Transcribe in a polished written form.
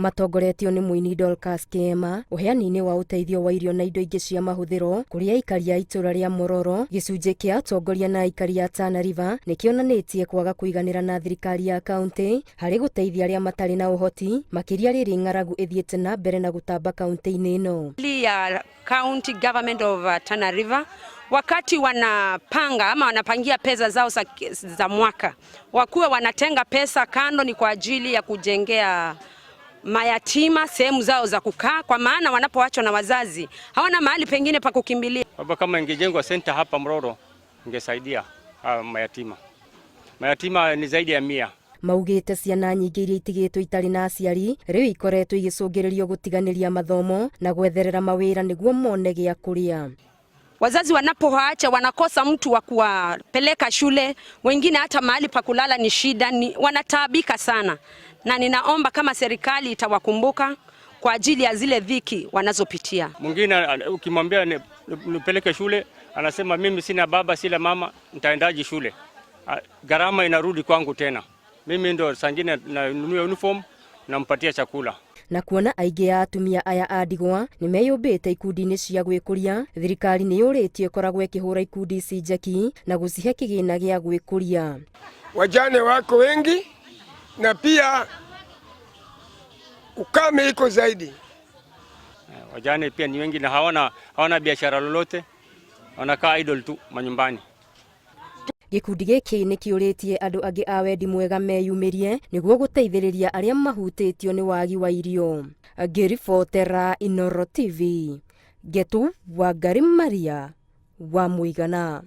Matongoretio nĩ mũini Dorcas Kĩema ũheani-inĩ wa ũteithio wa irio na indo ingĩ cia mahũthĩro kũrĩ aikari a itũra rĩa Mororo, gĩcunjĩ kĩa atongoria na aikari a Tana River nĩ kĩonanĩtie kwaga kũiganĩra na thirikari ya kaunti harĩ gũteithia arĩa matarĩ na ũhoti, makĩria rĩrĩ ng'aragu ĩthiĩte na mbere na gũtamba kaunti-inĩ ĩno. Ya County Government of Tana River wakati wanapanga ama wanapangia pesa zao za mwaka, wakuwe wanatenga pesa kando ni kwa ajili ya kujengea mayatima sehemu zao za kukaa, kwa maana wanapoachwa na wazazi hawana mahali pengine pa kukimbilia. Baba, kama ingejengwa center hapa Mroro ingesaidia mayatima. Mayatima ni zaidi ya 100. Maugĩte ciana nyingĩ iria itigĩtwo itarĩ na aciari rĩu ikoretwo igĩcũngĩrĩrio gũtiganĩria mathomo na gwetherera mawĩra nĩguo mone gĩa kũrĩa. Wazazi wanapoacha wanakosa mtu wa kuwapeleka shule, wengine hata mahali pa kulala ni shida, ni wanataabika sana, na ninaomba kama serikali itawakumbuka kwa ajili ya zile dhiki wanazopitia. Mwingine ukimwambia nipeleke shule anasema mimi sina baba sina mama, nitaendaje shule? Gharama inarudi kwangu tena. Mimi ndo saa ingine nanunua uniform, nampatia chakula. Na kuona aingĩ a atumia aya a ndigwa nĩ meyũmbĩte ikundi-inĩ cia gwĩkũria, thirikari nĩ yũrĩtio ĩkoragwo ĩkĩhũra ikundi ici njeki na gũcihe kĩgĩna gĩa gwĩkũria. Wajane wako wengi na pia ukame iko zaidi. Wajane pia ni wengi na hawana biashara lolote, wanakaa idle tu manyumbani. Gĩkundi gĩkĩ nĩ kĩũrĩtie andũ angĩ a wendi mwega meyumĩrie nĩguo gũteithĩrĩria arĩa mahutĩtio nĩ wagi wa irio. Ngĩribotera Inooro TV, Ngetu Wangari Maria wa Mũigana.